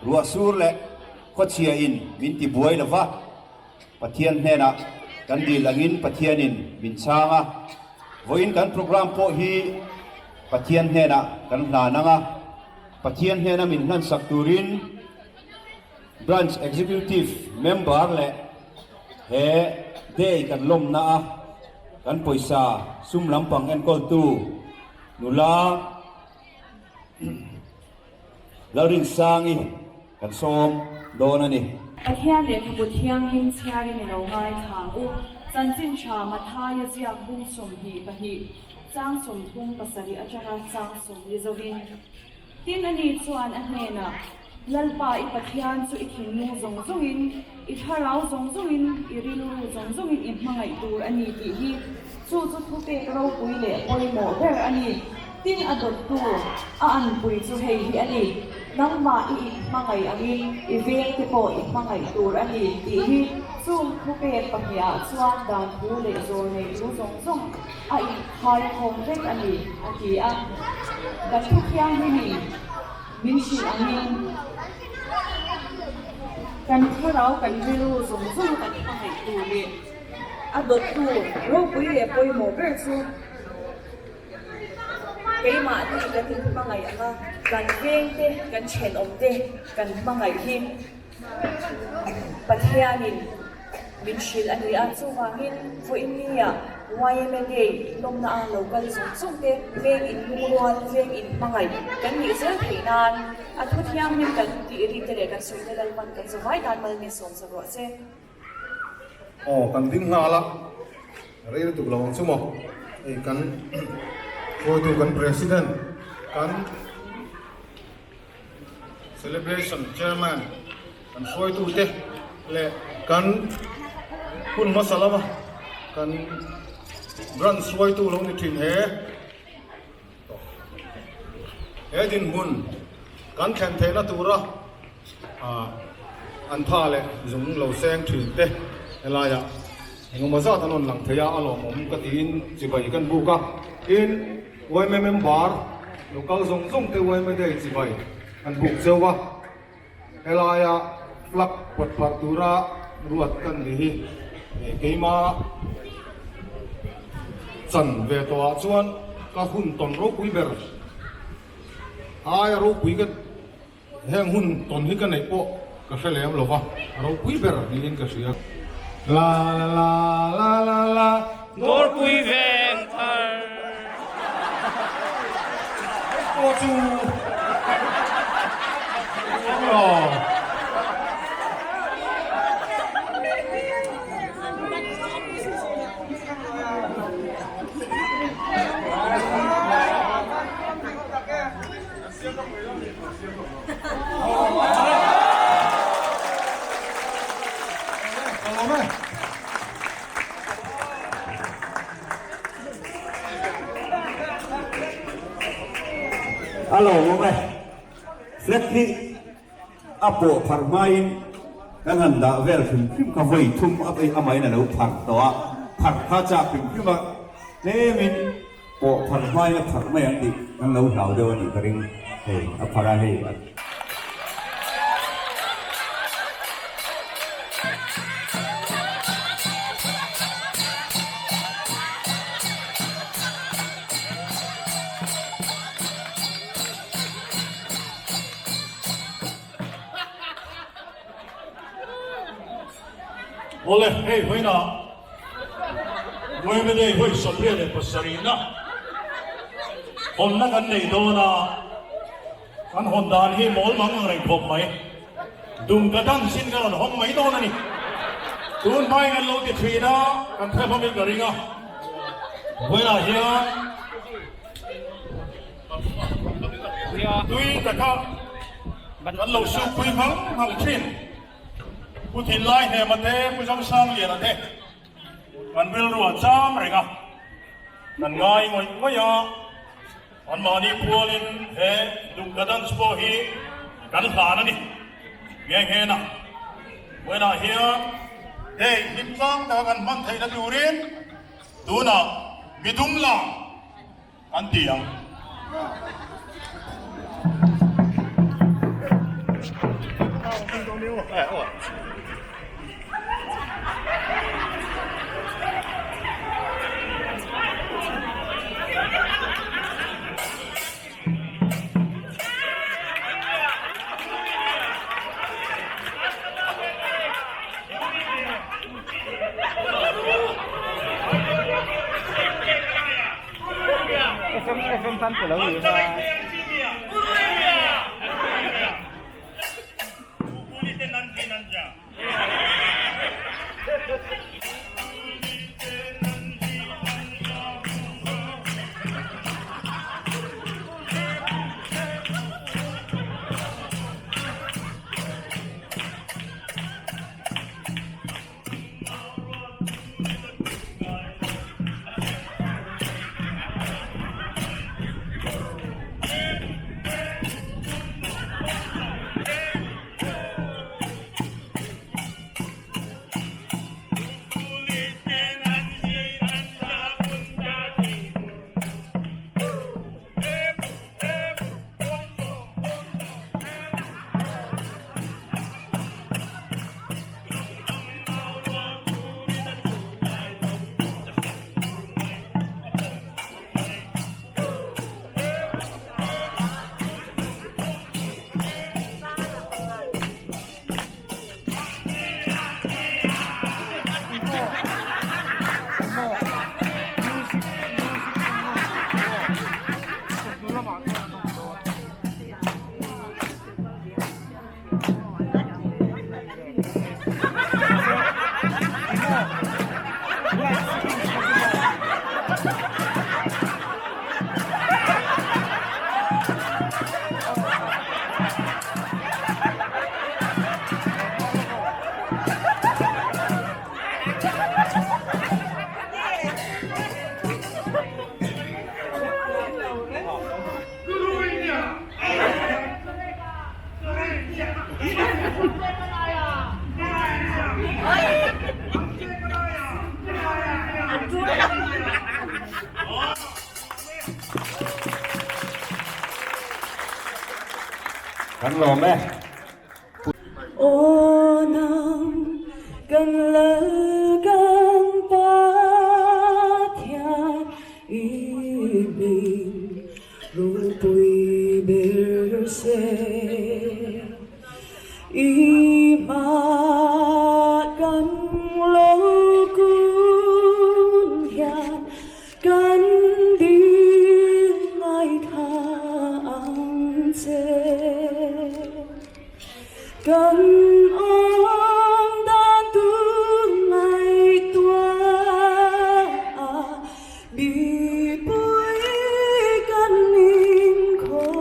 Ruahsur leh khawchhia in min ti buai lova, Pathian hnenah kan dil angin Pathianin min chhang a. Vawiin kan program pawh hi Pathian hnenah kan hlan ang a, Pathian hnena min hlansak turin Branch Executive Member leh he Day kan lawmna a kan pawisa sum lampang enkawltu nula Lalrinsangi kan sawm dawn a ni. Pathian lehkhabu thianghlim chhiarin i lo ngaithla ang u. Chanchin tha Mathaia ziak bung 22, chang 37 atanga chang 40 zovin. Tin, ani chuan a hnenah, Lalpa i Pathian chu i thinlung zawng zawngin, i thlarau zawng zawngin, i rilru zawng zawngin i hmangaih tur a ni tih hi chu chu thupek ropui leh pawimawh ber a ni. Tin, a dawttu, a anpui chu hei hi a ni, Nangmah i inhmangaih angin i vengte pawh i hmangaih tur a ni tih hi chung thupek pahnihah chuan dan thu leh zawr nei thu zawng zawng a inkhai khawm vek a ni, a ti a. Kan thu thianghlimin min hrilh angin kan thlarau kan rilru zawng zawng kan hmangaih tur leh a dawttu ropui leh pawimawh ber chu keimahni kan inhmangaih ang a, kan vengte, kan thenawmte kan hmangaih hi Pathianin min hrilh a ni a, chuvangin vawiinnia yma Day lawmna a lo kal zawng zawng te veng inlungrual, veng inhmangaih kan nih zel theih nan a thu thianghlim kan tih ri te leh kan sawi te Lalpan kan zavai tan mal min sawm sak rawh se. Aw kan ding nghal a, rei lutuk lo ang chu maw, hei kan hruaitu kan President kan. Celebration Chairman kan hruaitute leh kan hun hmasa lama kan Branch hruaitu lo ni thin he he dinhmun kan thlen theihna tura an tha leh zung lo seng thin te helaiah engemaw zat an rawn lang thei a, a lawmawm ka tiin chibai kan buk a, tin. Yma member local zawng zawng te yma day chibai an buk cheu a, helaia flag pawt parh tura ruat kan ni hi keima chan ve tawhah chuan ka hun tawn ropui ber aia ropui ka Heng hun tawn hi ka neih pawh ka hre lem lo va, a ropui ber niin ka hria. La la la la la la. Dawrpui veng thar. Pawh chu awm lo. A lo awm e, flag hi a pawh phar hmain kan han dah vel hrim hrim kha vawi thum a amahin a lo phar tawh a, phar kha chak hrim hrim a tlemin Pawh phar hmain a phar mai ang tih kan lo hlau deuh a nih ka ring. Hei a phar a hei a. Awle hei vawiinah Muhammad-a vawi 87 na hawnna kan nei dawn a, kan hawn dan hi mawl mang ang reng khawp mai. Dum ka dance in ka rawn hawng mai dawn a ni. Tun hmain kan lo ti thin a, kan hre hlawmin ka ring a. Vawiinah hian tui taka kan lo sukpui nghal nghal thin. Pu Thinlai Hnema te, Pu Zosangliana te kan rilru a cham reng a, kan ngai ngawih ngawih a, anmahni pualin he Dumka Dance pawh hi kan hlan a ni nghe nghe na. Vawiinah hian hei hlim tlang taka kan hman theihna turin tunah midum lang An ti ang. Kan lawm e. Aw nang kan lal kan Pathian i hming ropui ber se. I hma kan lo kun hian kan ding ngaithla ang che. Kan awm dan tur ngaihtuah a mipui kan inkhawmin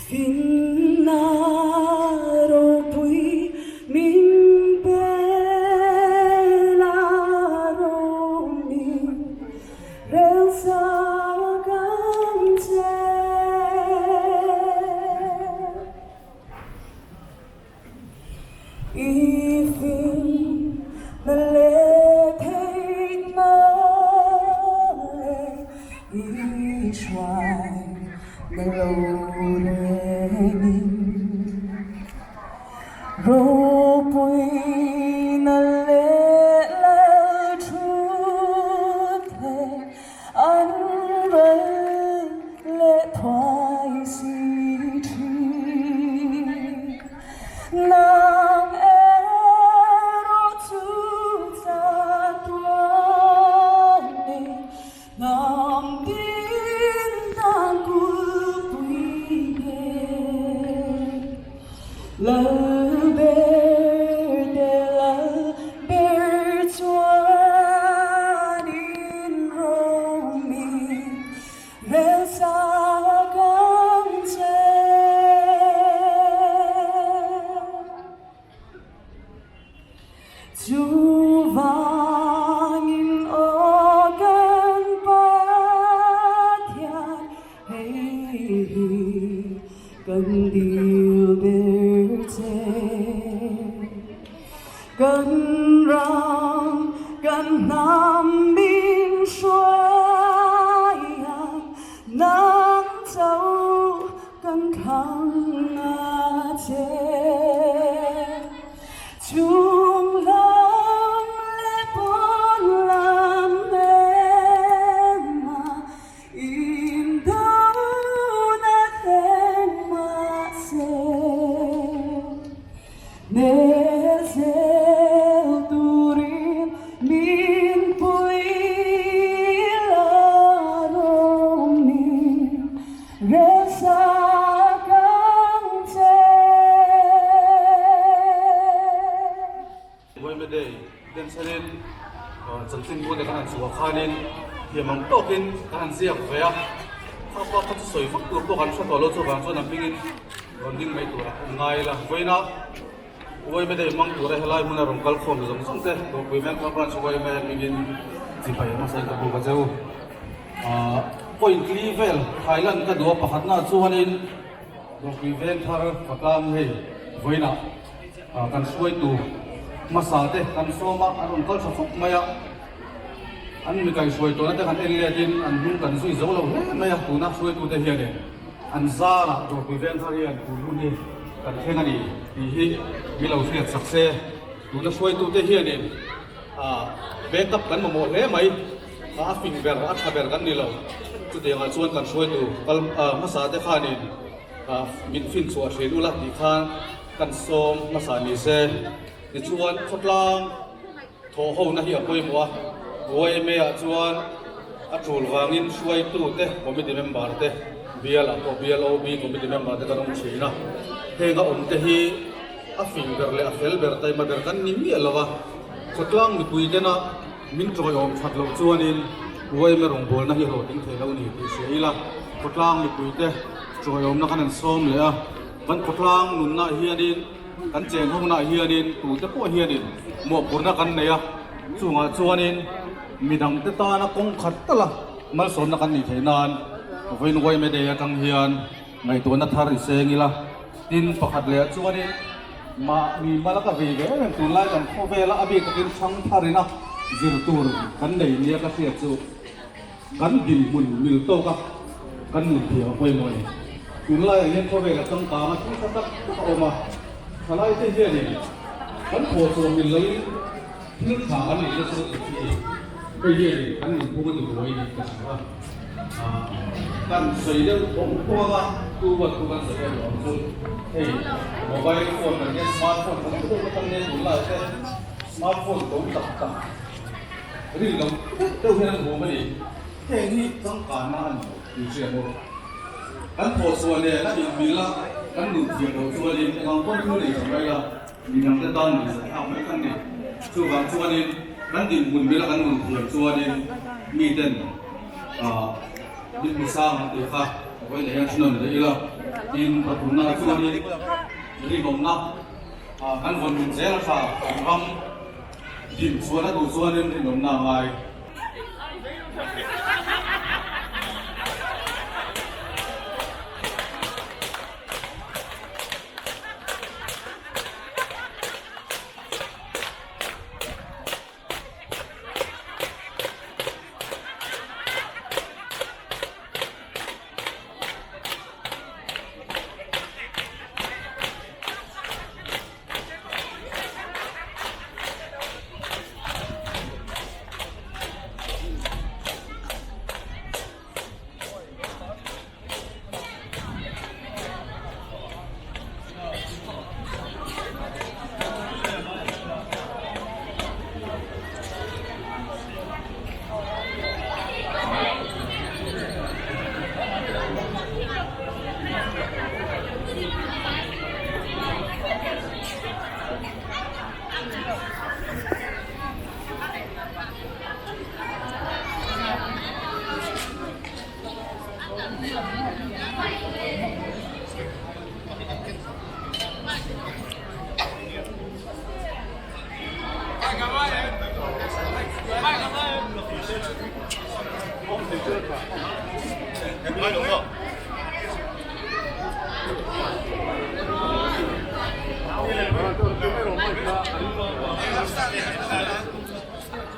finna ropui min pe la romin rel sak ang che. I fing na leh theih na leh i hruai na lo rengin ropui na leh lal thut leh an ral leh thuai si thin. Nang erawh chu chatuanin hnam tin tan kulhpui nge. Lal ber te lal ber chuanin romin rel sak ang che. Chuvangin aw kan Pathian hei hi kan dil ber che. Kan ram kan hnam min hruai ang nang chauh kan thlang ang. Chanchin bute kan han chhuah khanin thiam ang tawkin kan han ziak ve a, kha pa kha chu sawi vak tur pawh kan hre tawh lo chuvang chuan a hmingin rawn ding mai tur a awm ngai ila. Vawiina Uaime day hmang tura helai hmuna rawn kal khawm zawng zawng te Dawrpui Vengthar Branch Uaime hmingin chibai hmasa in ka buk a cheu. Point li vel Thailand ka duh a pakhatna chuanin Dawrpui Vengthar Khawtlang hei vawiinah Kan hruaitu hmasa te kan sawm a, an rawn kal tha fawk mai a, an mi kaihhruai tawhna te kan en letin an hnung kan zui zo lo hle mai a, tuna hruaitute hianin an zarah Dawrpui Vengthar hian tun hun hi kan thleng a ni tih hi mi lo hriat sak se, tuna hruaitute hianin backup kan mamawh hle mai, a fing ber a tha ber kan ni lo, chutiangah chuan kan hruaitu kal hmasa te khanin min finchhuah thin ula tih khan. Kan sawm hmasa ni se, tichuan khawtlang thawh hona hi a pawimawh a, YMA ah chuan a tul vangin hruaitute committee member te bial ah pawh bial OB committee member te kan awm thin a, heng a awm te hi a fing ber leh a fel ber taima ber kan ni miah lo a, khawtlang mipui tena min tawiawm that loh chuanin YMA rawngbawlna hi hlawhtling thei lo ni tih hria ila, khawtlang mipui te tawiawmna kan han sawm leh a. Kan khawtlang nunna hianin, kan chenghawkna hianin tute pawh hianin mawhphurhna kan nei a, chungah chuanin midangte tana kawng khat tala malsawmna kan nih theih nan vawiin Yma Day atang hian ngaihtuahna thar i seng ila. Tin, pakhat leh chuanin mahni mala ka vei ve em em tunlai kan khawvela a bik takin thang tharina zir tur kan nei nia ka hriat chu. Kan dinhmun mil tawka kan nun thiam a pawimawh a ni. Tunlaiah hian khawvela changkang a thil tha tak tak a awm a, thalaite hianin kan thaw chhuah mil loin thil tha kan neih nasa lutuk hi hei hianin kan nunphung a ti buai niin ka hria a. Kan sawi deuh phawng phawng anga tu uat chu kan sawi em ang chu hei mobile phone kan hian smartphone kan deuh atang hian tunlaiah te smartphone to tak tak Rin lo deuh deuh hian an hum a ni. Heng hi changkanna a ni lo tih hria maw? Kan thawh chhuah nen a inmil a, kan nun thiam loh chuanin eng pawn thu nei tawh mai la, midangte tan nun zat thlak mai kan ni. Chuvang chuanin kan dinhmun mila kan nun thiam chuanin miten min hmu sang ang tih kha vawi leh hian hre nawn leh ila. Tin, pathumna chuanin rinawmna kan vawn nun zel a tha kan ram. Din chuan a duh chuanin rinawmna a ngai.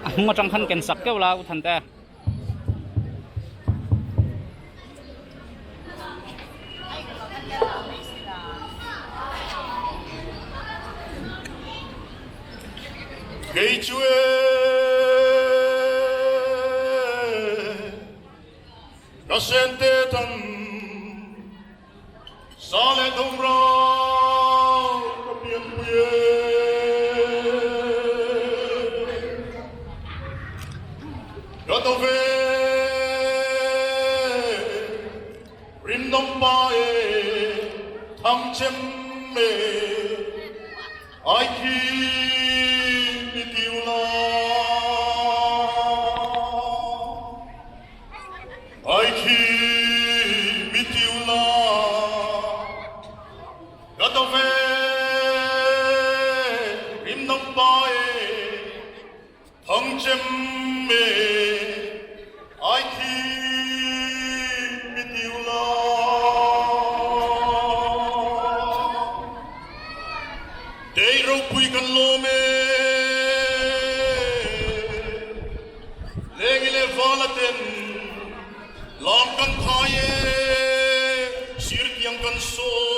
A hnung atang khan ken sak keuh la u Thante. Kei chu e ka sente tan sa leh thum rau ka pianpui e. Ka to ve rinawm pa e thang chem e ai khi mi tiu lai. sem e ai thi mi tiu la. Dei ropui kan lawm e. Lengi leh vala ten lam kan thai e, sir tiang kan sawi.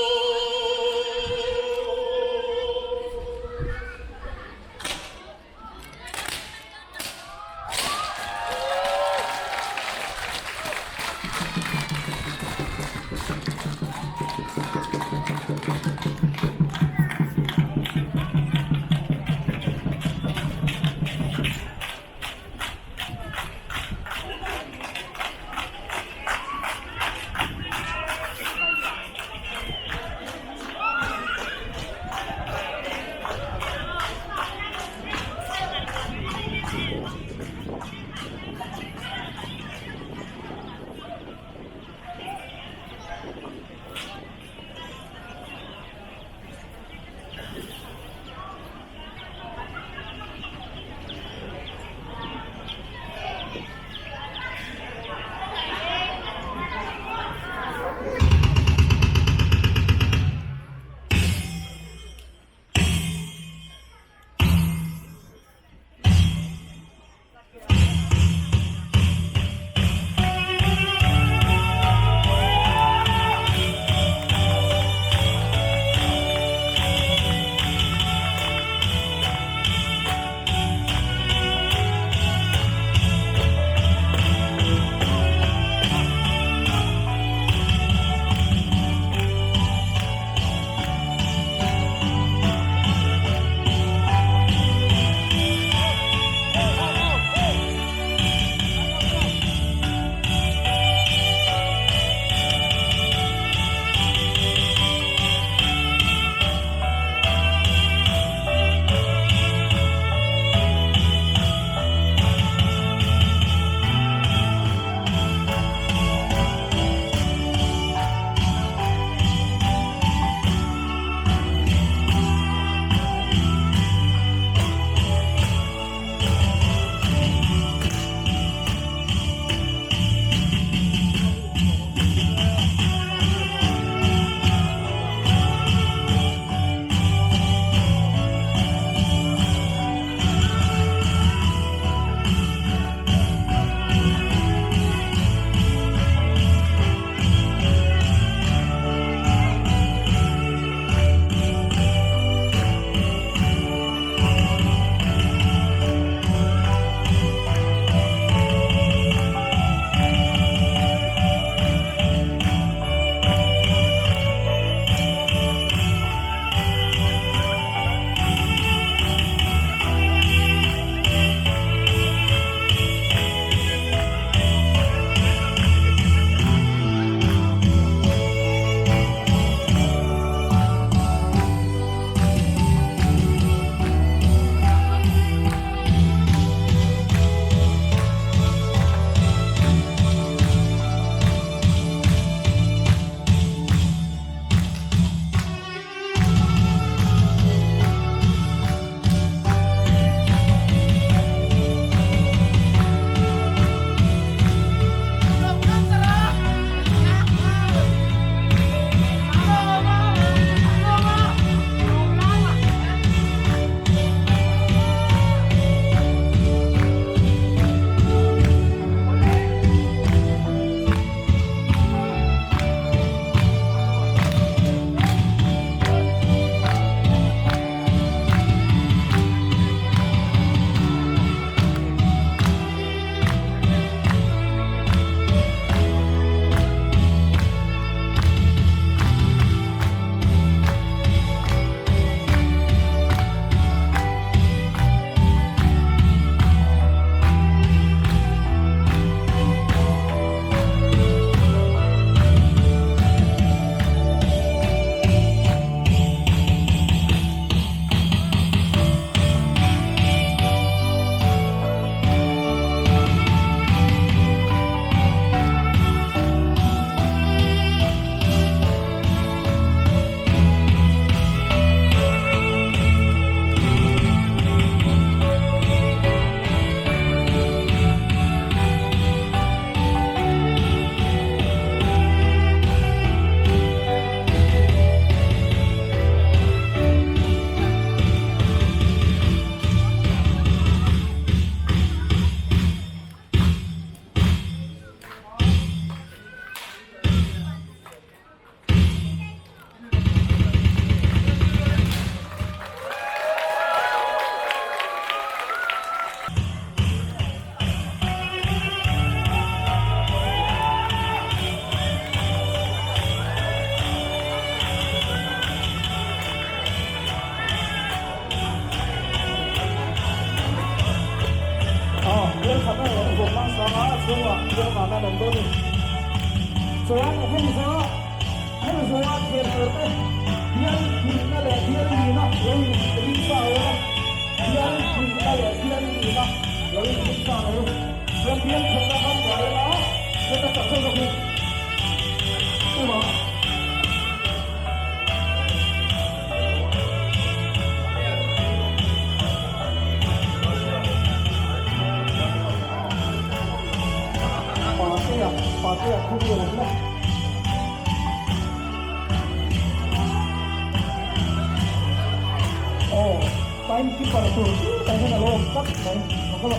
Chungah bial vana an awm dawn a ni. Chuan hemi zawha hemi zawha khel tur te bial hnihna leh bial lina lo in ring sa lo a, bial hnihna leh bial lina lo in ring sa lo. Chuan bial thumna khan buai ila heta chak zawk zawk hi tumah. Patea Patea thu vel an la. Aw time keeper tur tah hian a lo awm tlat mai a ka lo.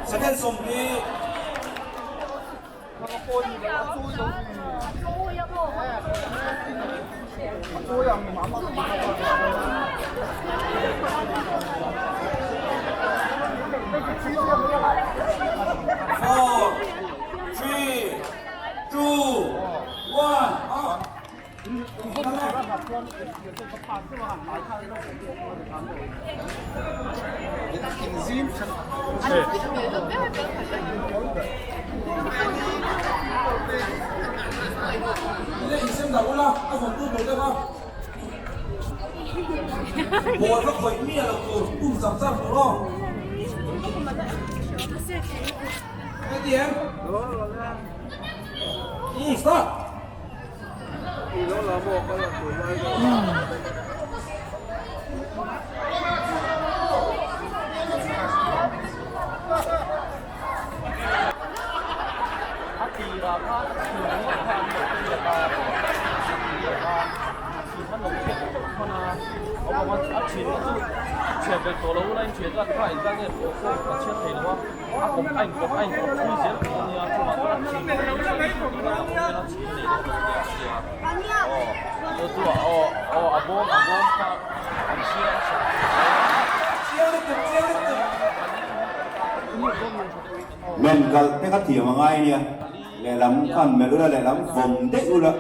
Second 20. 4, 3, 2, 1, up. Ball kha khawih miah loh tur pum char char tur aw. Ready em? Start. Men kalh te kha thiam a ngai nia, lehlam khan melh ula lehlam vawm daih ula.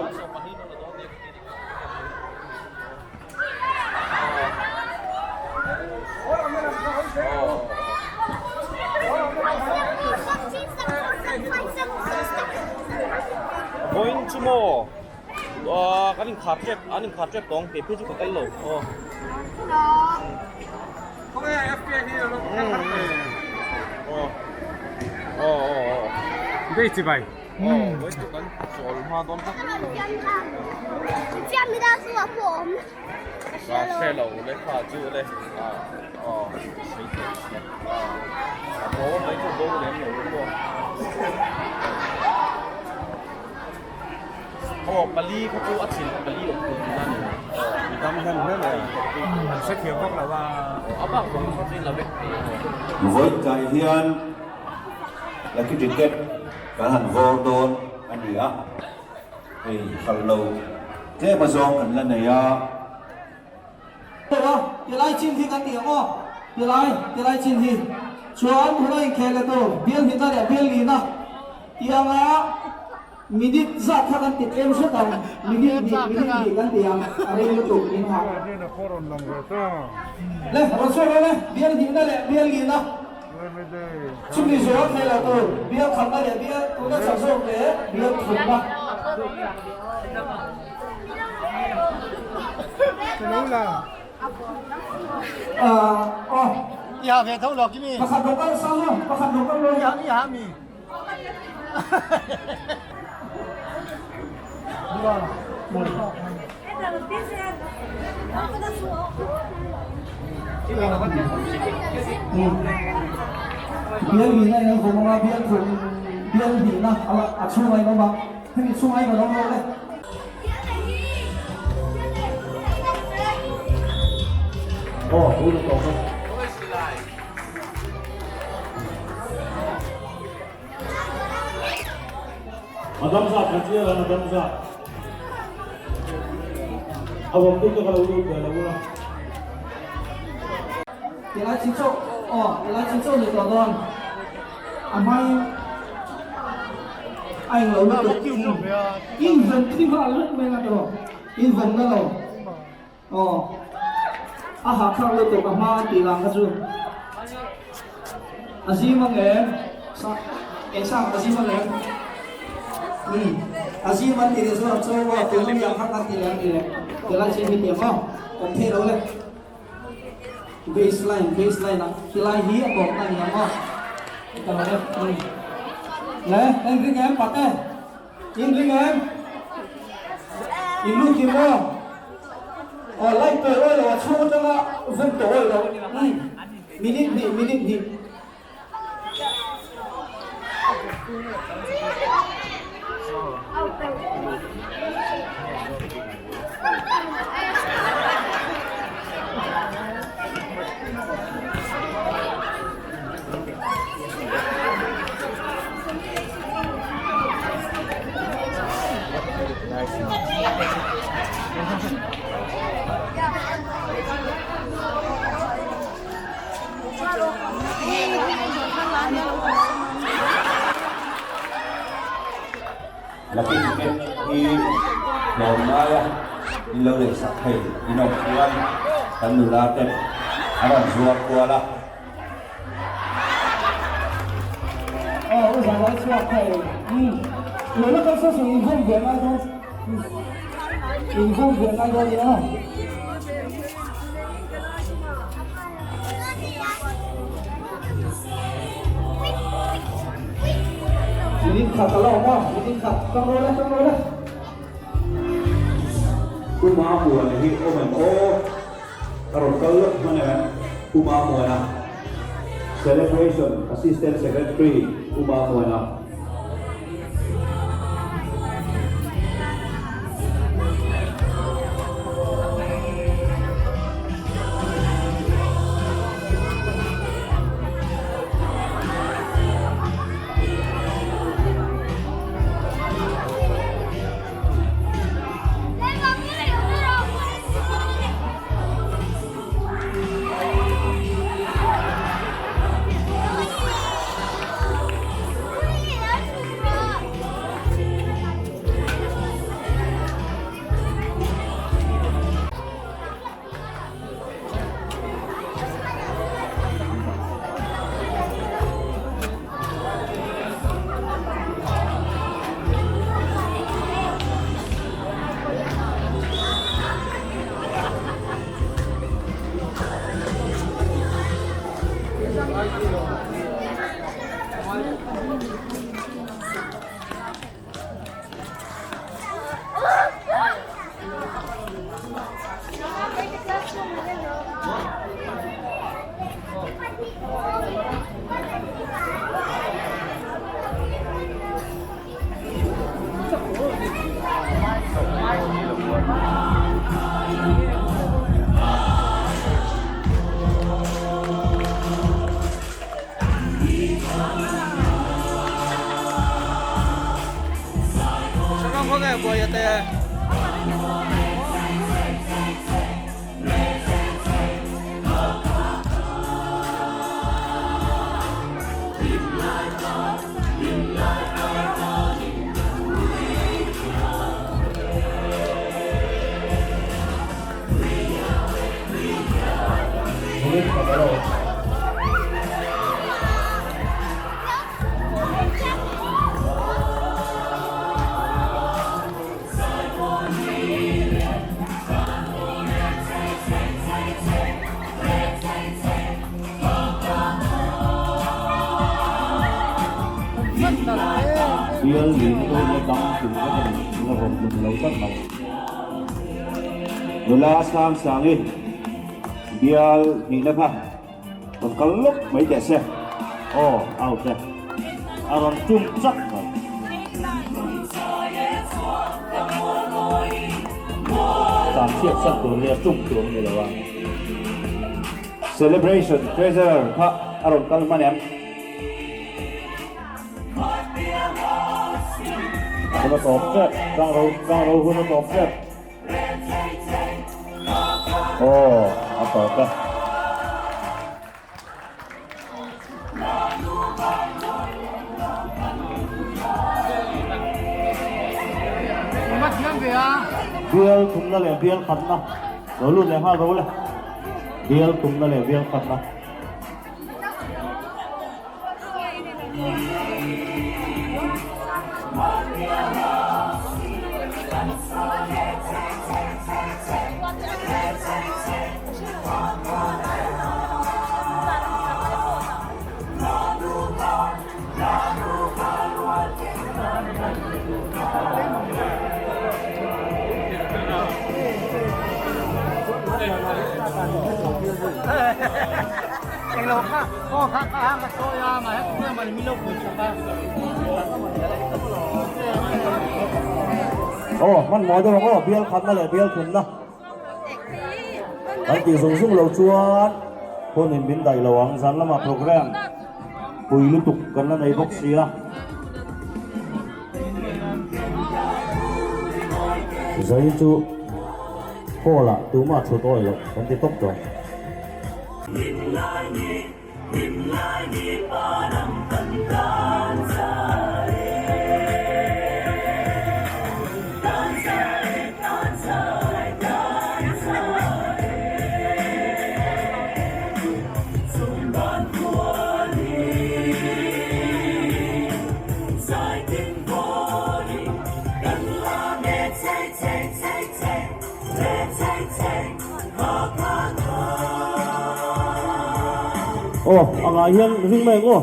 Vawiin chu maw ahh kan inkhar tep an inkhar tep tawng kei phei chu ka kal lo aw. Aw aw aw aw. Vawi tlai hian lucky ticket Kan han vawr dawn a ni a, hei hralh lo tlem a zawng kan la nei a. A, tilai chin hi kan ti ang aw, tilai, tilai chin hi chuan tuna inkhel leh tur bial hnihna leh bial lihna tianga minute zat kha kan ti tlem hret ang, minute hnih, minute hnih kan ti ang, a rei lutuk in ha. Le, rawn sawi rawh le, bial hnihna leh bial lihna. Chumi zawh thei lo tur bial khatna leh bial tuna chak zawk leh bial thumna. Pakhat lo kal sa lo, pakhat lo kal lo. Bial hihna in an vawm anga bial thum bial hihna a chhunga in awm a hemi chhunga in an awm lo le. A dam zat kan chiar ang a dam zat. A vawm tu te ka lo lut ve lo ula. Tilai chin chauh aw tilai chin chauh ni tawh dawn a hmain a englo lutuk in vawm thi nghal vek mai a tawh in vawm na lo. Aw, a hahthlak lutuk a hma tih lang kha chu a zim ang em? Sa, eng sang a zim ang em? Umm, a zim an tih leh chuan chaw a tun ami ang kha kan ti leh ang ti leh ti lai chin hi tiang aw, kan thei lo le. Base line, base line ah ti lai hi a tawp na ni ang aw. Ka lo le, umm. Le, en ring em pate? In ring em? In lut kim maw? Aw light pe awi lo a chhung atanga vum tawh awi lo. Minute hnih, minute hnih. Lucky ticket hi hlawm ngaia in lo lei sak thei in awm chuan kan nula ten an rawn zuar kual a. Aw u zan lai chhuak thei umm lo la kal saw saw in vawm ve ngai dawn in vawm ve ngai dawn nia. Minute khat a la awm a minute khat tang rawh le tang rawh le. Pu Mamuana hi awm em aw? A rawn kal lawk hman em? Pu Mamuana, Celebration Assistant Secretary Pu Mamuana. Bial lin ula dang tum vek a ni la rawn hlum lo tlat mai. Nula sang sang i bial hnihna kha rawn kal lawk mai teh se. Aw out e a rawn tum chak mai. Tlan chhiat sak tur hi a tum tur a ni lo a. Celebration Treasurer kha a rawn kal hman em? Hun a tawp tep, tang ro tang ro hun a tawp tep. Aw, a tawp e. Bial thumna leh bial khatna lo lut leh nghal ro le. Bial thumna leh bial khatna. Aw hmanhmawh deuh ang aw bial khatna leh bial thumna kan tih zung zung lo chuan hun in min daih lo ang zan lamah program pui lutuk kan la nei bawk sia. Zai chu hall ah tumah thut awi loh kan ti tawp tawh. Aw angah hian ring mai ang aw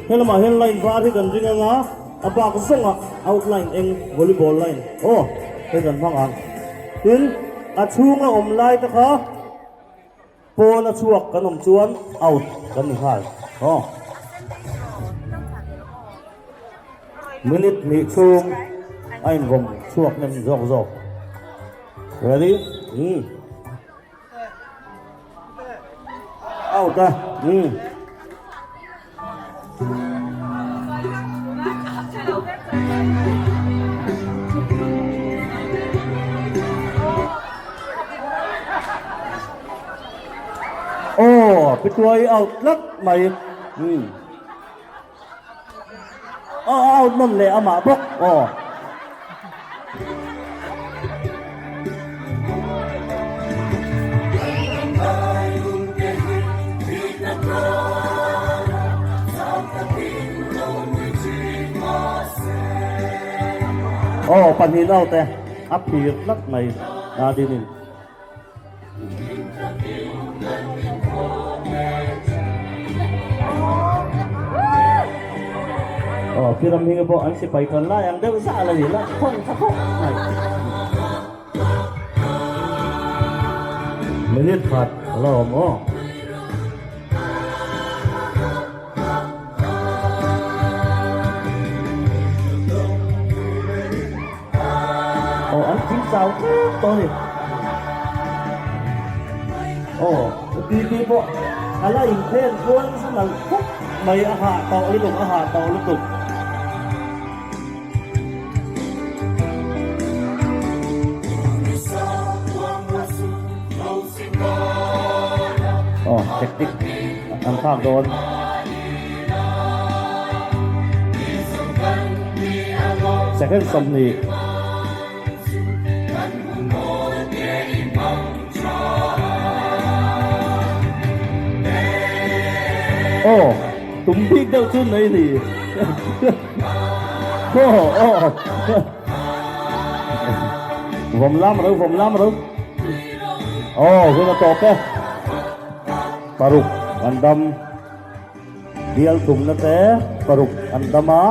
he lamah hian line var hi kan ring anga a bak zawngah outline eng volleyball line aw hei kan hmang ang tin a chhunga awm lai te kha pawn a chhuak kan awm chuan out kan ni nghal aw. Minute hnih chhung a invawm chhuak hnem zawk zawk. Ready? Umm. Out a. Umm. Aw, pituai out tlat mai. Umm. Aw out nawn leh amah bawk aw. Aw pahnih naute a phir tlat mai Nadine-in. Aw pi Ramhinga pawh an sipai tawn lai ang deuh zah la ni la khawn tha khawp mai. Minute khat a la awm aw. Aw an thing chau tep tawh a ni. Aw PT pawh a la inkhel kual nasa nalh khawp mai a hah tawh lutuk a hah tawh lutuk. Aw tactic an thlak dawn. Second 20. Aw tum bik deuh chu nei ni. Aw aw vawm lam ro vawm lam ro. Aw hun a tawp e. Paruk an dam. Bial tumna te paruk an dam a.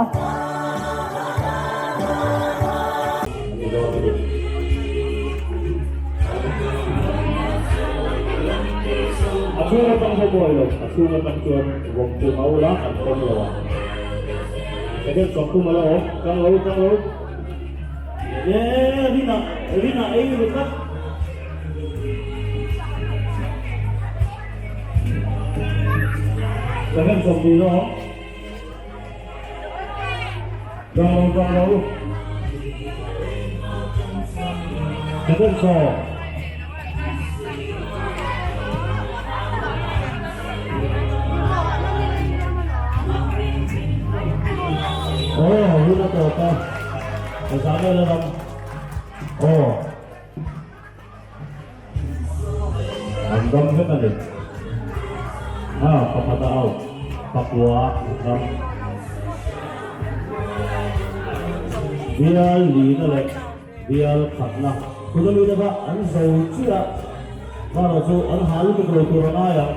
A chhung atang pawh buai lo, a chhung atang chuan vawm chu ngau la an pawm lo ang. Second 30 a la awm, tang lo, tang lo. Ye rina, rina ei ru tlat. Second 20 la awm. Tang lo, tang lo. Second 10. Aw, hun a tawp a. Ka zah vel a ram. Aw. An dam vek a ni. Ah, pakhat a out. Pakua a dam. Bial lina leh bial khatna. Tuna mite kha an zo chiah. Mara chu an hah lutuk lo tur a ngai ang.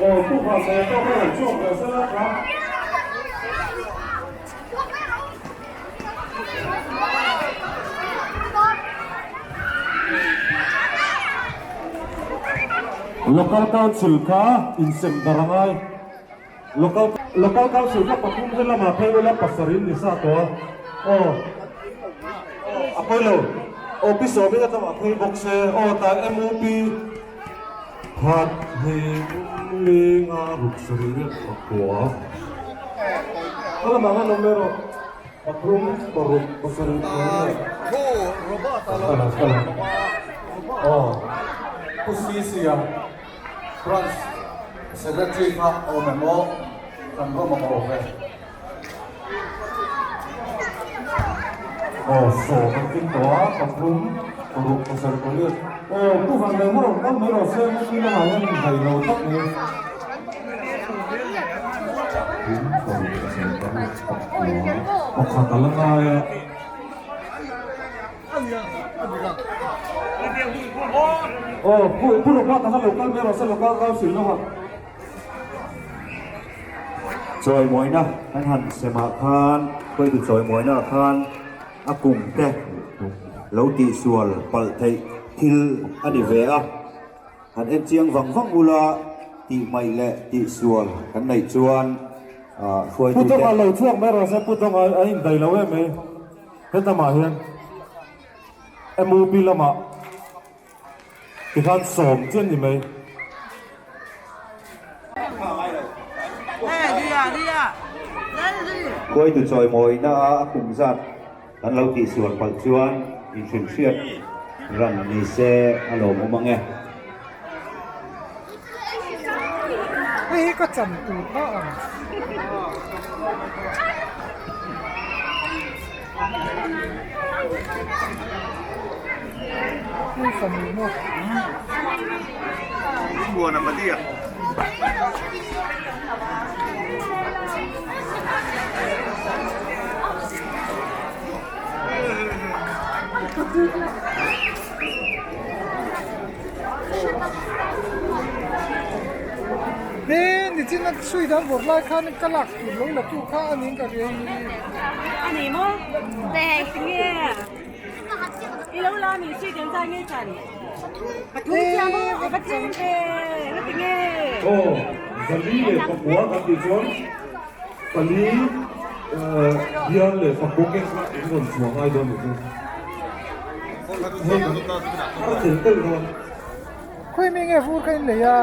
Aw, pu kha sawi tawk a rawn chhuak ve sela kha. Local Council kha insem dar a ngai. Local Local Council kha pathum he lamah phei ula pasarih ni sa tawh a. Aw a pawi lo. Aw pi sawmin a lamah phei bawk se. Aw tah MUP khat hnih thum li nga ruk sarih riat pakua. A lamah khan awm erawh pathum paruk pasarih pariat. Kala kala. Aw Pu Sisia. Branch Secretary kha awm em aw? Kan va mamawh ve. Aw sawm an tling tawh a, pathum, paruk, pasarih, pariat. Aw Pu Van Leh rawn kal mai rawh se, hemi lamah hian inhai lo tak mai. Pathum, paruk, pasarih, pariat, pakua, pakhat a la ngai a. Aw pu pu Robert a kha lo kal mai rawh se local council lamah. Chawimawina kan han semah khan hruaitu chawimawina ah khan a kum te lo tihsual palh theih thil a ni ve a, han en chiang vang vang ula tihhmaih leh tihsual kan neih chuan ah hruaitu te. Pu Dawngah lo chhuak mai rawh se Pu Dawngah a indaih lo em mai. Hetamah hian MUP lamah tikhan sawm chian ni mai. Khuaitu chawimawina a a kum zat kan lo tihsual palh chuan inhrilhhriat ran ni se a lawmawm ang e. Hei hi ka chan tur kha ang. Hei fanu maw. Nichin a sui dan vawrh lai khan ka lak tur lo la tu kha a niin ka ria hi. A ni maw? Tinge? I lo la ni sui dan zai nge chan? Pathum chiah maw? A va tlem ve. Nga tinge? Aw, zali leh pakua kan tih chuan pali bial leh pakua keng kha in rawn chhuah ngai dawn ni chu. Hei har tel tel dawn. Khawi mi nge vur kha in lei a?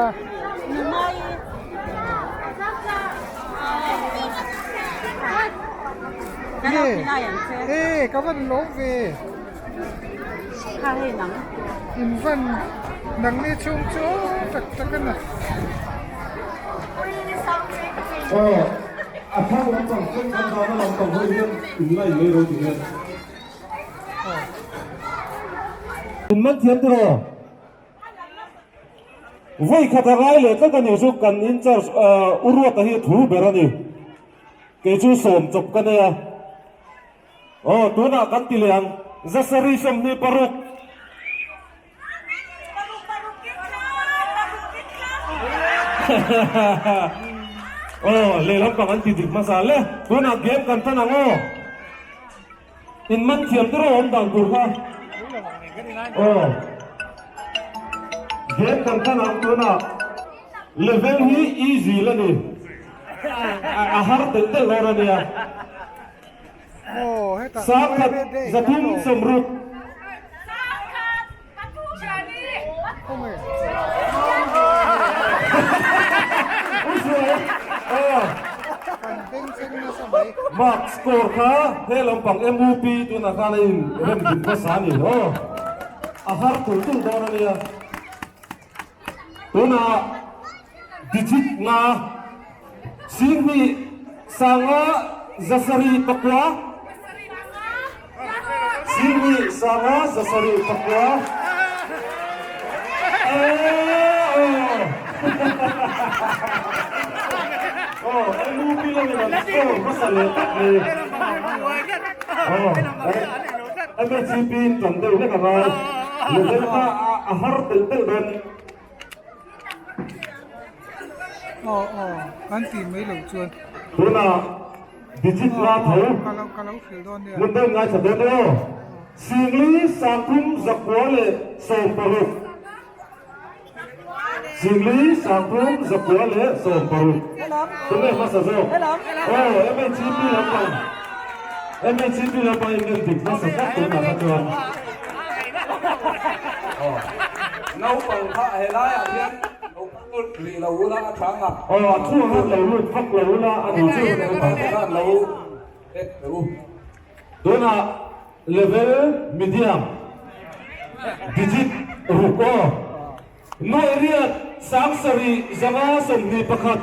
Nge e ka van lawm ve. In van nang ni chhung chu tak tak a na. Aw a thar lampang chen kan dana lampang ho hian in lai mai ro ti hian. In man thiam tiraw? Vawi khat a ngai leh tlat a ni chu kan in charge U Ruata hi thu ber a ni. Kei chu sawm chawp ka nei a. Aw tunah kan ti leh ang Zasari 26. Aw lehlam pang an ti dik hmasa le. Tunah game kan tan ang aw. In man thiam te rawh awm dan tur kha. Aw. Game kan tan ang tunah level hi easy la ni. A har telh telh dawn a nia. Sangkhat 360. Mark score kha he lampang MUP tunah khan a in rem dik hmasa a ni aw. A har tul tul dawn a nia. Tunah digit nga 20 sanga 7 pakua 20 sanga 7 pakua Aw MUP lamin an score hmasa leh tak mai. Aw MHCP in tan deuh hlek a ngai. Level kha a har telh telh dawn. Aw aw kan tih mai loh chuan. Tunah digit la tho. Ka lo hrilh dawn nia. Mun deuh ngaithla dawn aw. 40 30 zakua leh 16. 40 30 zakua leh 16. Tunge hmasa zawk. Aw MHCP lampang. MHCP lampang in en dik hmasa tlat tunah kha chuan. Naupang kha helaiah hian lo lut rih lo ula a tha ang a. Aw a thu ang lo lut vak lo ula a ni chu. Naupang te khan lo en teh u. Tunah level medium digit ruk aw. Nuaih riat 7 5 21.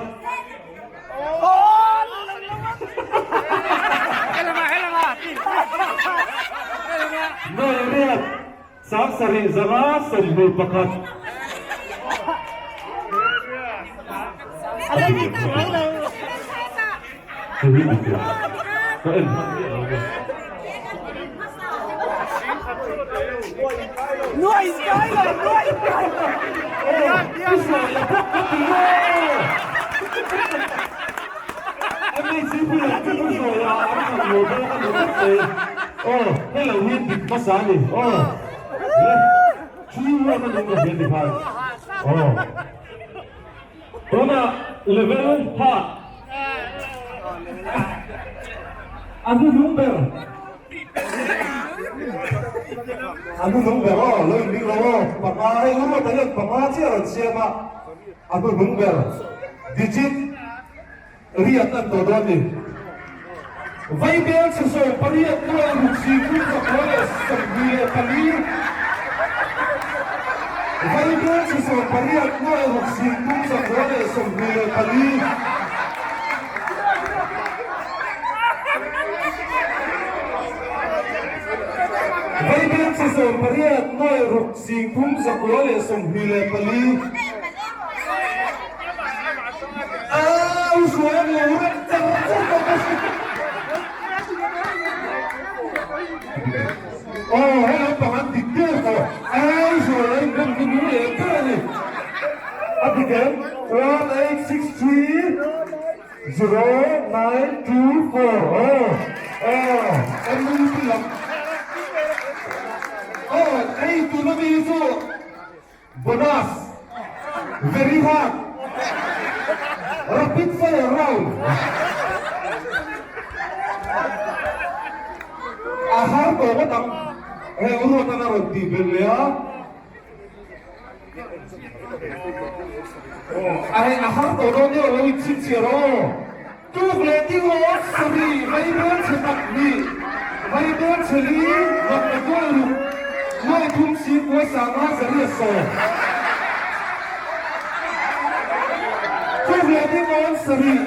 Nuaih riat 7 5 21. Ka en hman miah lo nge. Tunah level hah a hnuhnung ber a hnuhnung ber aw lo inring lo aw panga hei u ruata hian panga chiah a rawn siam a a hnuhnung ber digit riat an tawh dawn ni Vaibel chhe 18 nuai ruk 60 zakua leh 24 Vaibel chhe 18 nuai ruk 60 zakua leh 24 Vaibel chhe 18 nuai ruk 60 zakua leh 24 Au suai lo rem char char tawh ka hria. Aw hei lampang an dik der tawh. Au suai a inrem chu nung leh ber a ni. A dik. dik em? 1863 0924 aw aw MUP lam aw hei tuna mi hi chu bonus very hard rapid fire round a har tawh ngawt ang hei Ruatana rawn tih belh leh a. Ahe a har tawh dawn deuh lo in chhinchhiah rawh aw. Tuk leh ding aw sarih vaibel chhe tak hnih, vaibel chhe li, rawk la tuai ruk, nuai thum si kuai sanga zariah sawm. Tuk leh ding aw sarih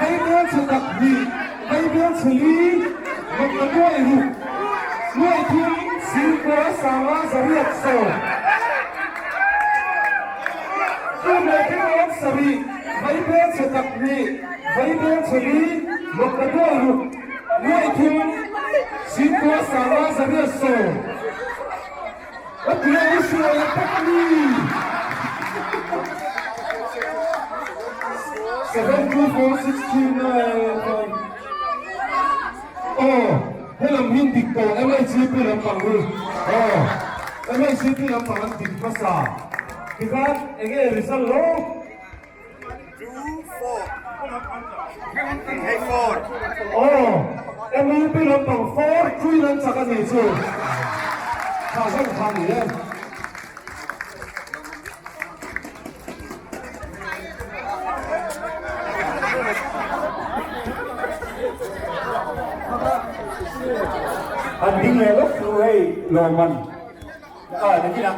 vaibel chhe tak hnih, vaibel chhe li, rawk la tuai ruk, nuai thum si kuai sanga zariah sawm. Tuk leh ding aw sarih vaibel chhe tak hnih, Vaibel chheli lawkna tual ruk nuaih thum Singkua sanga zariat sawm a ti a i hruai a tak a ni. 7246395 Aw helam hi dik tawh MHCP lampang hi aw MHCP lampang an dik hmasa tikhan enge result lo. Aw, MUP lampang four three lam chak a ni chu. Tha zawng kha ni e. An ding leh lawk chu hei lawmman a nakinah.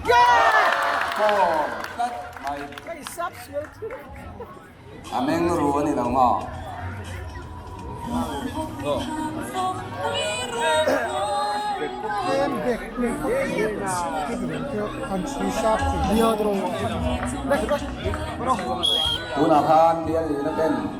Score tlat mai. A meng ru a ni lo maw? Tunah khan bial lihna ten.